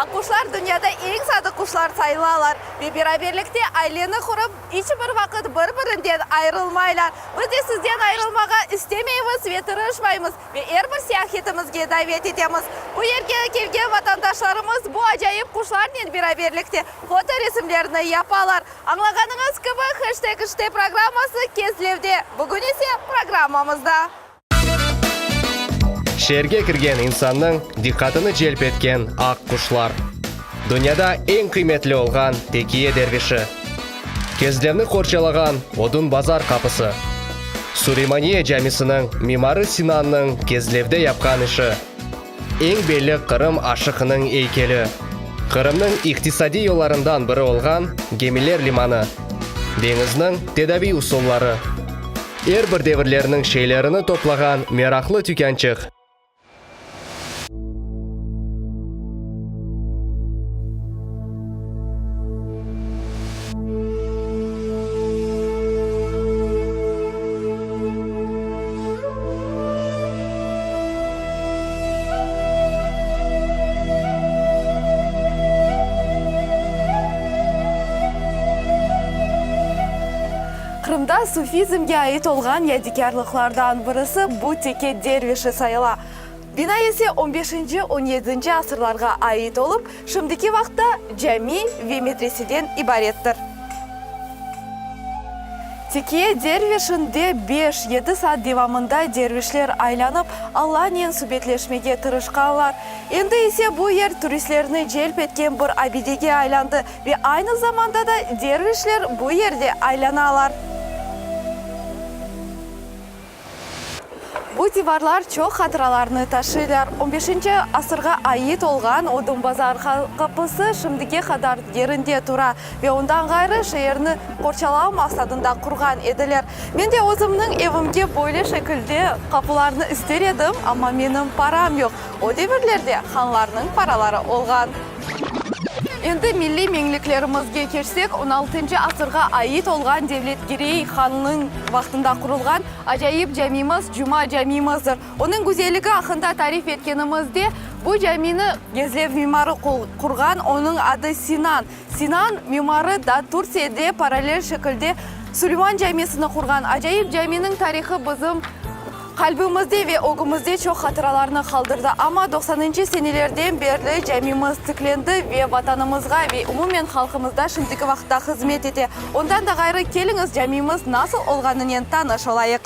Aqquşlar dünyada eñ sadıq quşlar sayılalar ve beraberlikte aileni qurıp, iç bir vaqıt bir-birinden ayırılmaylar. Biz de sizden ayırılmağa istemeymiz ve tırışmaymız ve er bir seyahetimizge davet etemiz. Bu yerge kelgen vatandaşlarımız bu acayip quşlarnen beraberlikte fotoresimlerni yapalar. Añlağanıñız kibi, Heşteg işte programması Kezlevde, bugün ise programmamızda. Şeerge kirgen insannıñ diqqatını celp etken aq quşlar. Dünyada eñ qıymetli olğan tekiye dervişi. Kezlevni qorçalağan Odun bazar qapısı. Suleymaniye camisiniñ mimarı Sinannıñ Kezlevde yapqan işi. Eñ belli Qırım aşıqınıñ eykeli. Qırımnıñ iqtisadiy yollarından biri olğan Gemiler limanı. Deñizniñ tedaviy usulları. Er bir devirlerniñ şeylerini toplağan meraqlı tükânçıq. Qırımda sufizmge ait olğan yadikârlıqlardan birisi bu teke dervişi sayıla. Bina ise on beşinci, on yedinci asırlarğa ait olıp, şimdiki vaqıtta cami ve medreseden ibarettir. Tekiye dervişinde beş, yedi saat devamında dervişler aylanıp, Allanen subetleşmege tırışqanlar. Endi ise bu yer turistlerni celp etken bir abidege aylandı ve aynı zamanda da dervişler bu yerde aylanalar. Bu divarlar çoq hatıralarnı taşıylar. On beşinci asırğa ait olğan Odun bazar qapısı şimdige qadar yerinde tura ve ondan ğayrı şeerni qorçalav maqsadında qurğan ediler. Men de özümniñ evimge böyle şekilde qapılarnı ister edim, amma menim param yoq. O devirlerde hanlarnıñ paraları olğan. Endi milliy meñliklerimizge keçsek, on altıncı asırğa ait olğan Devlet Girey hannıñ vaqtında qurulğan acayip camimiz Cuma camimizdir. Onıñ güzelligi aqqında tarif etkenimizde, bu camini Gezlev mimarı qurğan, onıñ adı Sinan. Sinan mimarı da Türkiyede parallel şekilde Suleyman camisini qurğan. Acayip caminiñ tarihı bizim Qalbimizde ve ögümizde çoq hatıralarnı qaldırdı, amma doqsanıncı senelerden berli camimiz tiklendi ve Vatanımızğa ve umumen halqımızda şimdiki vaqıtta hızmet ete. Ondan da ğayrı, keliñiz, camimiz nasıl olğanınen tanış olayıq.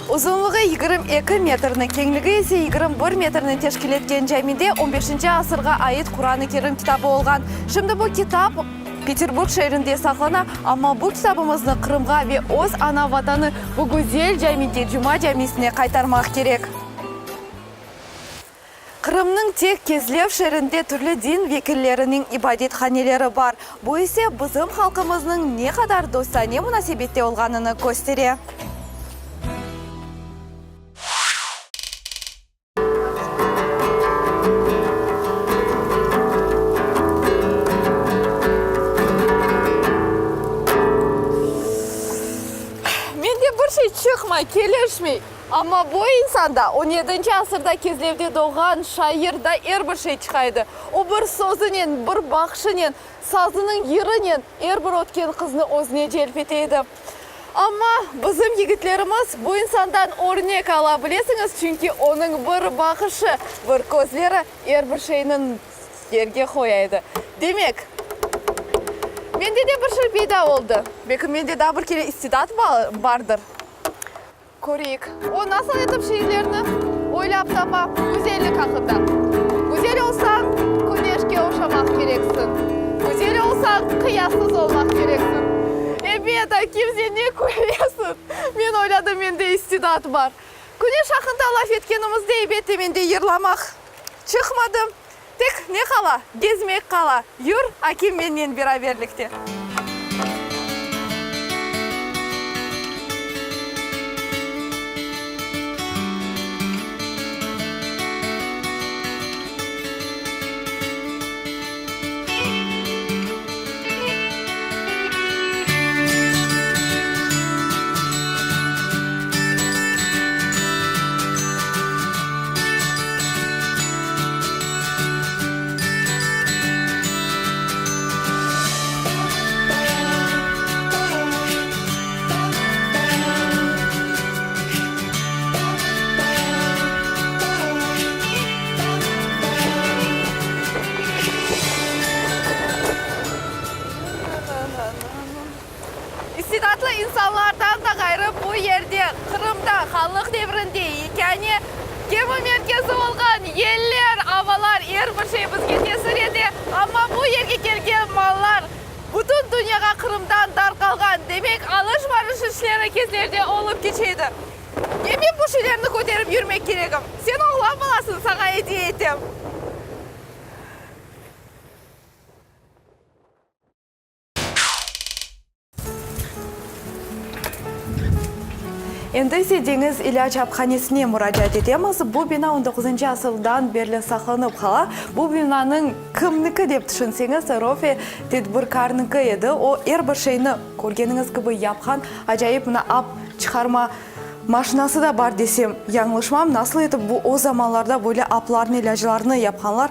Uzunlığı 22 metrni, keñligi ise 21 metrni teşkil etken camide on beşinci asırğa ait Quran-ı Kerim kitabı olğan. Şimdi bu kitap. Peterburg şeerinde saqlana, amma bu kitabımıznı Qırımğa ve öz ana Vatanı, bu güzel camige, Cuma camisine qaytarmaq kerek. Qırımnıñ tek Kezlev şeerinde türlü din vekilleriniñ ibadethaneleri bar, bu ise bizim halqımıznıñ ne qadar dostane munasebette olğanını köstere. Mende bir şey çıqmay, kelişmey. Amma bu insanda, on yedinci asırda Kezlevde doğğan şairda er bir şey çıqa edi. O bir sözünen, bir baqışınen, sazınıñ yırınen er bir ötken qıznı özüne celp ete edi. Amma bizim yigitlerimiz bu insandan örnek ala bilesiñiz, çünki onıñ bir baqışı, bir közleri er bir şeyni yerge qoya edi. Demek, mende de bir şey peyda oldı. Belki mende daa bir kere istidat bardır. Köreyik, o nasıl etip şiirlerni oylap tapa güzellik aqqında. Güzel olsañ, küneşke oşamaq kereksiñ. Güzel olsañ, qıyassız olmaq kereksiñ. Ebet, Akim, sen ne külesiñ? Men oyladım, mende istidat bar. Küneş aqqında laf etkenimizde, ebette, mende yırlamaq çıqmadı. Tek ne qala? Gezmek qala. Yür, Akim mennen beraberlikte. insanlardan da ğayrı bu yerde, Qırımda, hanlıq devrinde yekâne gemi merkezi olğan yeller, avalar, er bir şey bizge tesir ete. Amma bu yerge kelgen mallar bütün dünyağa Qırımdan darqalğan. Demek, alış-varış işleri Kezlevde olıp keçe edi. Ne men bu şeylerni köterip yürmek keregim? Sen oğlan balasıñ, saña ediye etem. Endi ise deñiz ilâc aphanesine muracaat etemiz. Bu bina on doquzıncı asırdan berli saqlanıp qala. Bu binanıñ kimniki dep tüşünseñiz, Rofe tedbirkârnıñki edi. O, er bir şeyni, körgeniñiz kibi, yapqan. Acayip mına ap çıqarma maşinası da bar desem, yañlışmam. Nasıl etip bu o zamanlarda böyle aplarnı, ilâclarnı yapqanlar,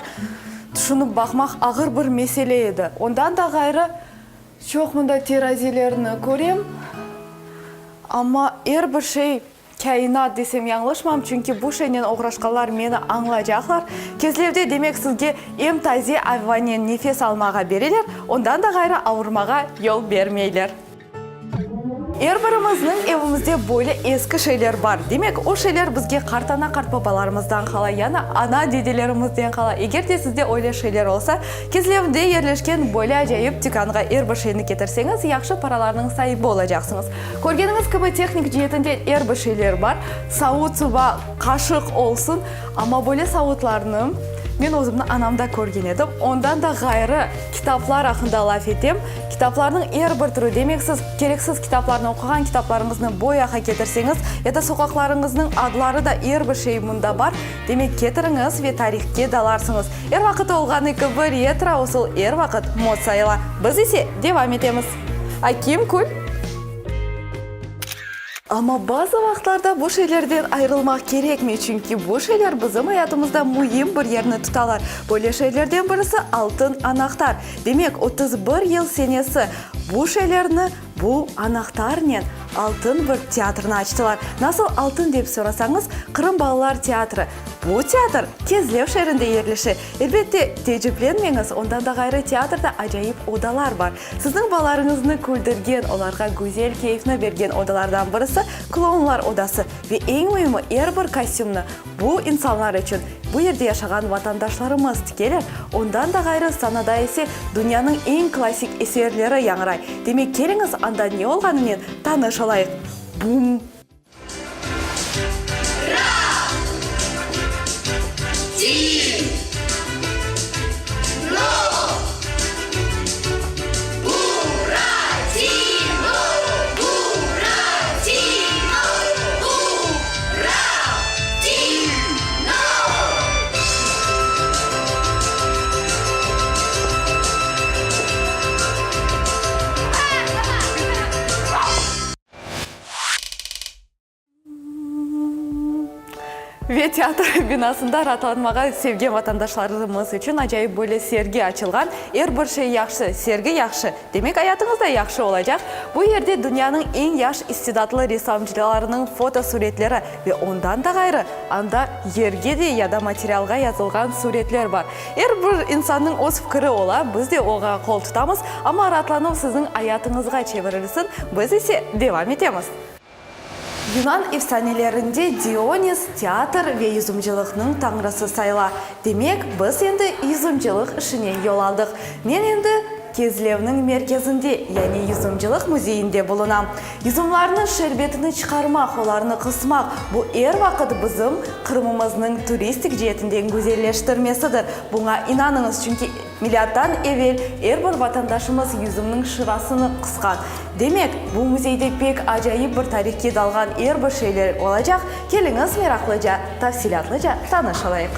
tüşünip baqmaq ağır bir mesele edi. Ondan da ğayrı, çoq mında terazilerni körem, amma er bir şey kâinat desem yañlışmam, çünki bu şeynen oğraşqanlar meni añlaycaqlar. Kezlevde, demek, sizge em taze avanen nefes almağa bereler, ondan da ğayrı avurmağa yol bermeyler. Er birimizniñ evimizde böyle eski şeyler bar. Demek, o şeyler bizge qartana-qartbabalarımızdan qala, yani ana-dedelerimizden qala. Eger de sizde öyle şeyler olsa, Kezlevde yerleşken böyle acayip tükânğa er bir şeyni ketirseñiz, yahşı paralarnıñ saibi olacaqsıñız. Körgeniñiz kibi, tehnik cietinden er bir şeyler bar, savut-suba, qaşıq olsun, amma böyle savutlarnı men özümni anamda körgen edim. Ondan da ğayrı, kitaplar aqqında laf etem. Kitaplarnıñ er bir türü, demek siz kereksiz kitaplarnı, oquğan kitaplarıñıznı boyağa ketirseñiz, ya da soqaqlarıñıznıñ adları da er bir şey mında bar, demek ketiriñiz ve tarihke dalarsıñız. Er vaqıt olğanı kibi, retro usul er vaqıt mod sayıla. Biz ise devam etemiz. Akim, kül. Amma bazı vaqıtlarda bu şeylerden ayırılmaq kerekmey, çünki bu şeyler bizim ayatımızda müim bir yerni tutalar. Böyle şeylerden birisi altın anahtar. Demek, 31 yıl senesi bu şeylerni bu anahtarnen altın bir teatrnı açtılar. Nasıl altın dep sorasañız, Qırım balalar teatri. Bu teatr Kezlev şeerinde yerleşe. Elbette, teeciplenmeñiz, ondan da ğayrı teatrda acayip odalar bar. Sizniñ balalarıñıznı küldürgen, olarğa güzel keyfni bergen odalardan birisi, klounlar odası. Ve eñ müimi, er bir kostümni bu insanlar içün bu yerde yaşağan vatandaşlarımız tikeler, ondan da ğayrı sanada ise dünyanıñ eñ klassik eserleri yañıray. Demek, keliñiz, anda ne olğanınen tanış olayıq. Bum! Ve teatr binasında raatlanmağa sevgen vatandaşlarımız içün acayip böyle sergi açılğan. Er bir şey yahşı, sergi yahşı, demek ayatıñız da yahşı olacaq. Bu yerde dünyanıñ eñ yaş istidatlı ressamcılarınıñ fotosuretleri ve ondan da ğayrı, anda yerge de ya da materialğa yazılğan suretler bar. Er bir insannıñ öz fikri ola, biz de oña qol tutamız, amma raatlanuv siziñ ayatıñızğa çevirilsin, biz ise devam etemiz. Yunan efsanelerinde Dionis, teatr ve yüzümcılıqnıñ tañrısı sayıla. Demek, biz endi yüzümcılıq işine yol aldıq. Men endi Kezlevniñ merkezinde, yani yüzümcılıq müzeyinde bulunam. Yüzümlarnıñ şerbetini çıqarmaq, olarnı qısmaq, bu er vaqıt bizim Qırımımıznıñ turistik ceetinden güzelleştirmesidir. Buña inanıñız, çünki milâttan evel er bir vatandaşımız yüzümniñ şırasını qısqan. Demek, bu müzeyde pek acayip bir tarihke dalğan er bir şeyler olacaq, keliñiz meraqlıca, tafsilâtlıca tanış olayıq.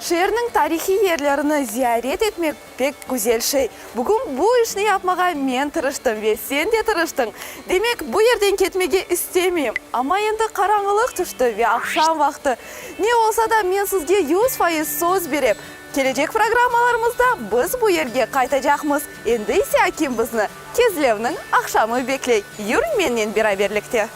Şeerniñ tarihiy yerlerini ziyaret etmek pek güzel şey. Bugün bu işni yapmağa men tırıştım ve sen de tırıştıñ. Demek, bu yerden ketmege istemeyim. Amma endi qaranğılıq tüşti ve aqşam vaqtı. Ne olsa da, men sizge 100% söz berem, kelecek programmalarımızda biz bu yerge qaytacaqmız. Endi ise Akim bizni Kezlevniñ aqşamı bekley. Yür mennen beraberlikte.